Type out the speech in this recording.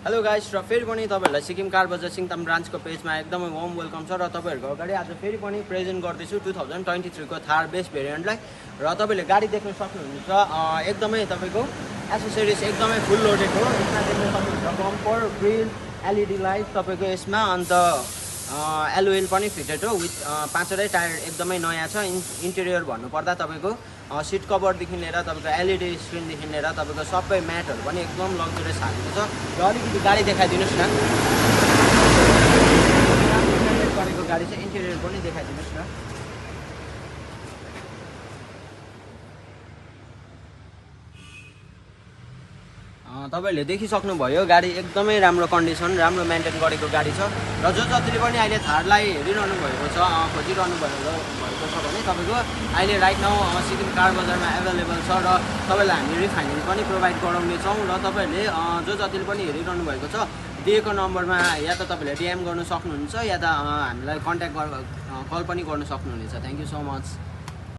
Hello guys र फेरि पनि तपाईहरुलाई सिक्किम कार बजार सिङताम ब्रान्चको पेजमा एकदमै वार्म वेलकम छ र तपाईहरुको अगाडि आज फेरि पनि प्रेजेन्ट गर्दैछु 2023 को थार बेस भेरिएन्टलाई र तपाईले गाडी देख्न सक्नुहुन्छ एकदमै तपाईको एसेसरिज एकदमै फुल लोडेड हो। यसमा देख्न सक्नुहुन्छ बम्पर, ग्रिल, एलईडी लाइट तपाईको यसमा अन्त एलोइल पनि फिटेड हो विथ पाँचवटै टायर एकदमै नयाँ छ। इन्टेरियर भन्नुपर्दा तपाईको सीट कभरदेखि लिएर तपाईको एलईडी स्क्रिनदेखि लिएर तपाईको सबै म्याटहरु पनि एकदम लग्जरियस हालेको छ र अलिकति गाडी देखाइदिनुस् न। गरेको गाडी चाहिँ इन्टेरियर पनि देखाइदिनुस् न। तपाईले देखिसक्नुभयो गाडी एकदमै राम्रो कन्डिसन, राम्रो मेन्टेन गरेको गाडी छ र जतिले पनि अहिले थारलाई हेरिरहनु भएको छ, खोजिरहनु भएको छ भने तपाईको अहिले राइट नाउ सिक्किम कार बजारमा एभाइलेबल छ र तपाईलाई हामी रिफाइनेन्स पनि प्रोभाइड गराउने छौं र तपाईले जतिले पनि हेरिरहनु भएको छ दिएको नम्बरमा या त तपाईले डीएम गर्न सक्नुहुन्छ या त हामीलाई कन्ट्याक्ट कल पनि गर्न सक्नुहुनेछ। Thank you so much.